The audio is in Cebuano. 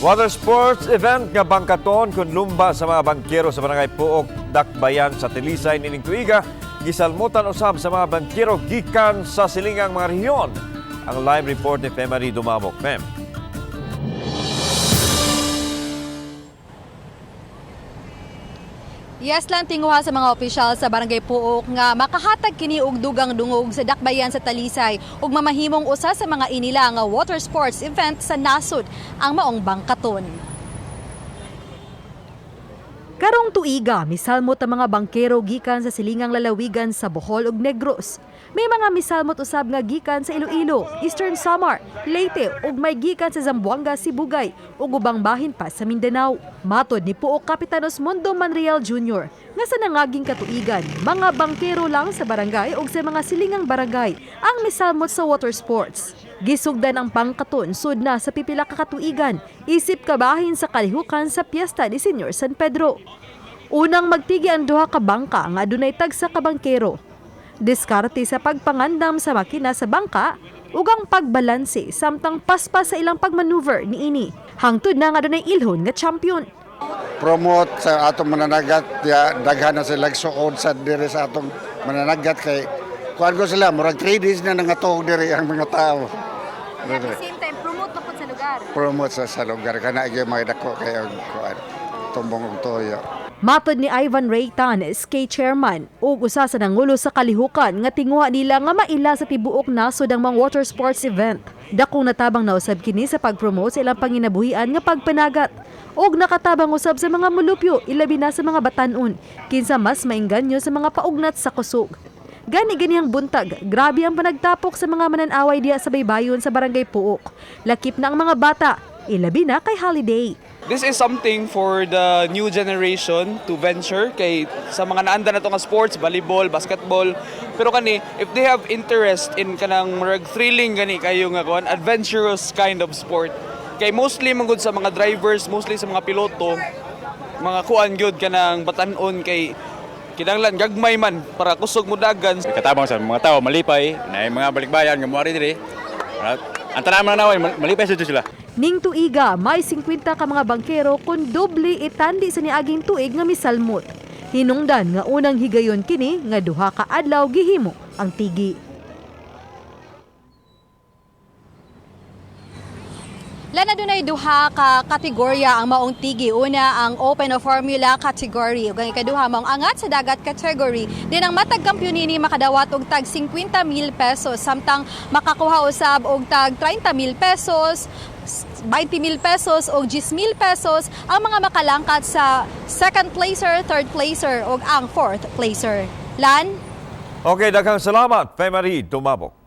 Water sports event nga bangkaton kun lumba sa mga bangkero sa Barangay Pook, Dakbayan sa Talisay nining tuiga, gisalmutan usab sa mga bangkero gikan sa silingang mga rehiyon. Ang live report ni Femary Dumabok. Fem. Yes lang, tinguha sa mga opisyal sa Barangay Pook nga makahatag kini og dugang dungog sa dakbayan sa Talisay ug mamahimong usa sa mga inila nga water sports event sa nasod ang maong bangkaton. Karong tuiga, misalmot ang mga bangkero gikan sa silingang lalawigan sa Bohol ug Negros. May mga misalmot usab nga gikan sa Iloilo, Eastern Samar, Leyte ug may gikan sa Zamboanga, Sibugay ug ubang bahin pa sa Mindanao. Matod ni Pook Kapitan Osmundo Manreal Jr. nga sa nangaging katuigan, mga bangkero lang sa barangay ug sa mga silingang barangay ang misalmot sa water sports. Gisugdan ang pangkaton sud na sa pipila ka katuigan, isip kabahin sa kalihukan sa piyesta ni Senyor San Pedro. Unang magtigi ang duha ka bangka nga adunay tagsa ka bangkero. Diskarte sa pagpangandam sa makina sa bangka ug ang pagbalanse samtang paspas sa ilang pagmaneuver niini. Hangtod na nga adunay ilhon nga champion. Promote sa atong mananagat ya, daghan na sila suod sa diri sa atong mananagat kay kuan ko sila murag 3 days na nangatuog diri ang mga tao. At the same time, promote na pud sa lugar. Promote sa lugar kana gyud mga dako kay og kuan tumbong og toyo. Matod ni Ivan Raytan, SK chairman, ug usa sa nangulo sa kalihukan nga tinguha nila nga maila sa tibuok nasod ang mga water sports event. Dakong natabang nausab kini sa pag-promote sa ilang panginabuhian nga pagpanagat ug nakatabang usab sa mga mulupyo, ilabi na sa mga batan-on, kinsa mas maingganyo sa mga paugnat sa kusog. Gani ganihang buntag, grabe ang panagtapok sa mga mananaway diya sa baybayon sa Barangay Pook. Lakip na ang mga bata, ilabi na kay holiday. This is something for the new generation to venture kay sa mga naanda na to nga sports, volleyball, basketball. Pero kani, if they have interest in kanang murag thrilling gani kayo nga kuan, adventurous kind of sport. Kay mostly man gud sa mga drivers, mostly sa mga piloto, mga kuan gyud kanang batan-on kay kinahanglan gagmay man para kusog mo dagan. Katabang sa mga tao malipay na yung mga balikbayan nga moari diri. Ang tanan mananaway malipay sa sila. Ning tuiga, may 50 ka mga bangkero kun doble itandi sa niaging tuig nga misalmot. Hinungdan nga unang higayon kini nga duha ka adlaw gihimo ang tigi. Lana, dunay duha ka kategorya ang maong tigi. Una ang Open o Formula category ug ang ikaduha maong angat sa dagat category. Din ang matag kampiyon nini makadawat og tag 50 mil pesos samtang makakuha usab og tag 30 mil pesos, 20 mil pesos o 10 mil pesos ang mga makalangkat sa second placer, third placer ug ang fourth placer. Lan? Okay, daghang salamat, Femary Dumabok.